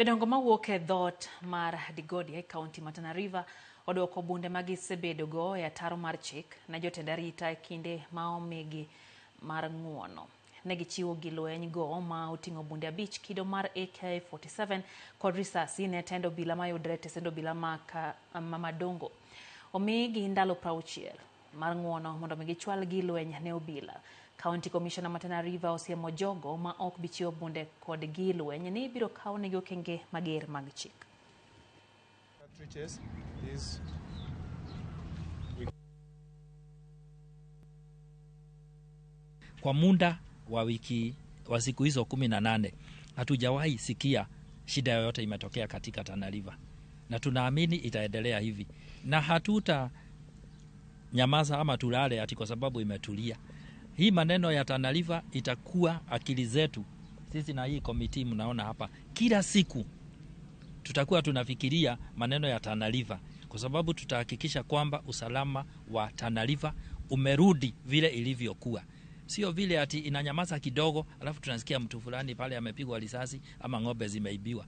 Jodongo mawuok e dhoot mar Digodia e kaunti ma Tana River oduoko bunde ma gisebedogo e ataro mar chik ne jotend arita e kinde ma omigi mar ng'uono. Ne gichiwo gilweny go ma oting'o bunde 5 kido mar AK-47 kod risasi ne tend obila mayudore e tesend obila ma Madongo. Omigi ndalo 60 mar ng'uono mondo mi gichwal gilweny ne obila. County Commissioner ma Tana River osiemo jogo ma ok bi chiwo bunde kod gilweny ni ibiro kawnegi okenge mager mag chik. Kwa muda wa wiki wa siku hizo 18 hatujawahi sikia shida yoyote imetokea katika Tana River, na tunaamini itaendelea hivi na hatuta nyamaza ama tulale ati kwa sababu imetulia. Hii maneno ya Tana River itakuwa akili zetu sisi na hii komiti mnaona hapa, kila siku tutakuwa tunafikiria maneno ya Tana River, kwa sababu tutahakikisha kwamba usalama wa Tana River umerudi vile ilivyokuwa. Sio vile ati inanyamaza kidogo alafu tunasikia mtu fulani pale amepigwa risasi ama ng'ombe zimeibiwa.